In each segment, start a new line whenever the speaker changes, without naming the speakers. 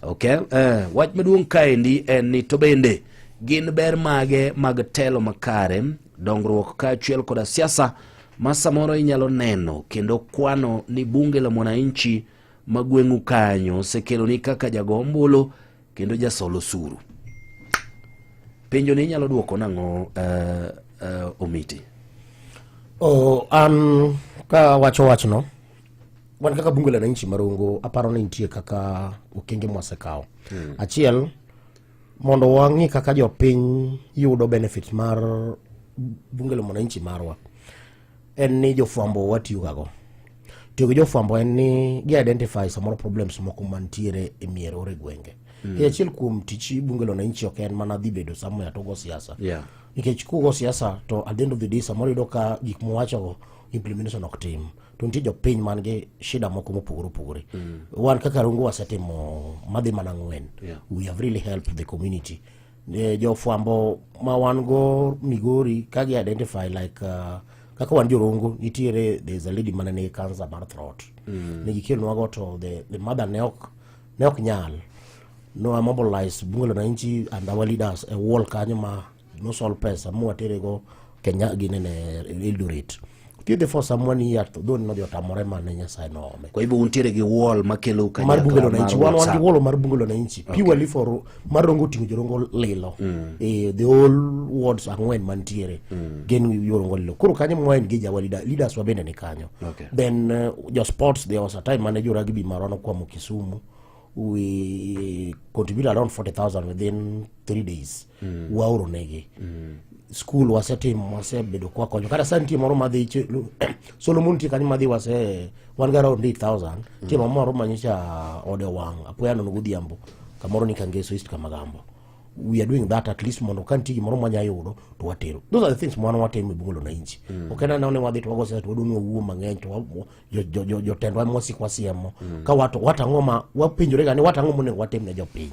Okay, wach maduong' kaendi en ni to bende gin ber mage mag telo makare, dongruok kaachiel koda siasa ma samoro inyalo neno kendo kwano ni bunge la mwananchi ma gweng'u kanyo osekeloni kaka jago ombulu kendo jasol osuru. Penjo ni inyalo duoko nang'o, Omiti?
Oh, an ka wacho wachno, wan kaka bunge la wananchi marongo, aparo ni nitie kaka okenge mwasekawo. Achiel, mondo wang'i kaka jopiny yudo benefit mar bunge la mwananchi marwa, en ni jofwambo watiyogago. Tiyo gi jofwambo en ni gi identify samoro problems moko mantiere e mier or e gwenge. Achiel kuom tich bunge la wananchi ok en mana dhi bedo somewhere to go siasa, nikech kugo siasa to at the end of the day samoro yudo ka gik mowachogo implementation ok tim, to nitie jopiny man gi shida moko mopogore opogore. Wan kaka Rongo wasetimo madhi mana 4. We have really helped the community. Jofwambo ma wan go Migori ka gi identify like kaka wan jorongo nitiere, there is a lady mane nigi cancer mar throat. Ne gikelonwago to the mother ne ok nyal no mobilize bunge la wananchi and our leaders e wall kanyo ma nosol pesa mwaterego Kenya ginene Eldoret thiedhe for someone year, to dho nodhi otamore mane Nyasaye noome.
Kwa hivyo untiere gi wall makelo
mar bunge la wananchi, wan gi
WhatsApp.
Wall mar bunge la wananchi purely for mar Rongo, oting'o jorongo lilo. The whole wards 4 mantiere gin jorongo lilo. Koro kanyo mwa engage our leaders wa bende ni kanyo. Then jo sports, there was a time mane jo rugby marwa nokwamo Kisumu. We contribute around 40,000 within 3 days. Waoro negi. School wasetimo, wasebedo kwakonyo. Kata sa nitie moro madhi Solomon nitie kanyo madhi wase wan gi around 8000. Nitie mama moro manyocha ode owang' apoya nono godhiambo kamoro ni Kangeso East Kamagambo. We are doing that at least mondo ka nitie gimoro mwanya yudo to watero. Those are the things mwan watimo e bunge la wananchi. Ok en anena ni wadhi to wago siasa to wadong' wawuo mang'eny to jotendwa mwasik wasiemo. Ka wato wat ang'o ma wapenjore ga ni wat ang'o monego watim ne jopiny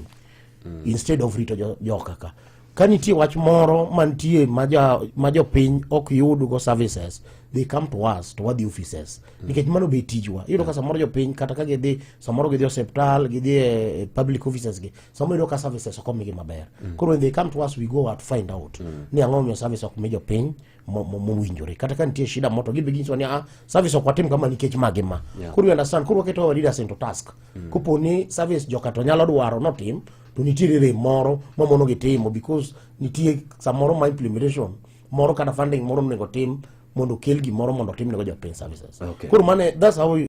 instead of rito joka ka nitie wach moro mantie ma jopiny ok yud go services, they come to us to wadhi offices, nikech mano be tijwa. Iyudo ka samoro jopiny kata ka gidhi samoro gidhi osiptal, gidhi e public offices gi, samoro iyudo ka services ok omigi maber. Koro when they come to us, we go out, find out ni ang'o momiyo service ok mi jopiny mowinjore. Kata ka nitie shida moro to gidhi ginyisowa ni, ah, service ok watim kama nikech ma gi ma. Koro you understand, koro waketo our leaders into task. Kopo ni service joka to nyalo dwaro notim, to nitiere rem moro mamono gi timo because nitie samoro ma implementation moro kata funding moro onego tim mondo okel gimoro mondo otimnego jopiny services. Koro mane that's how we,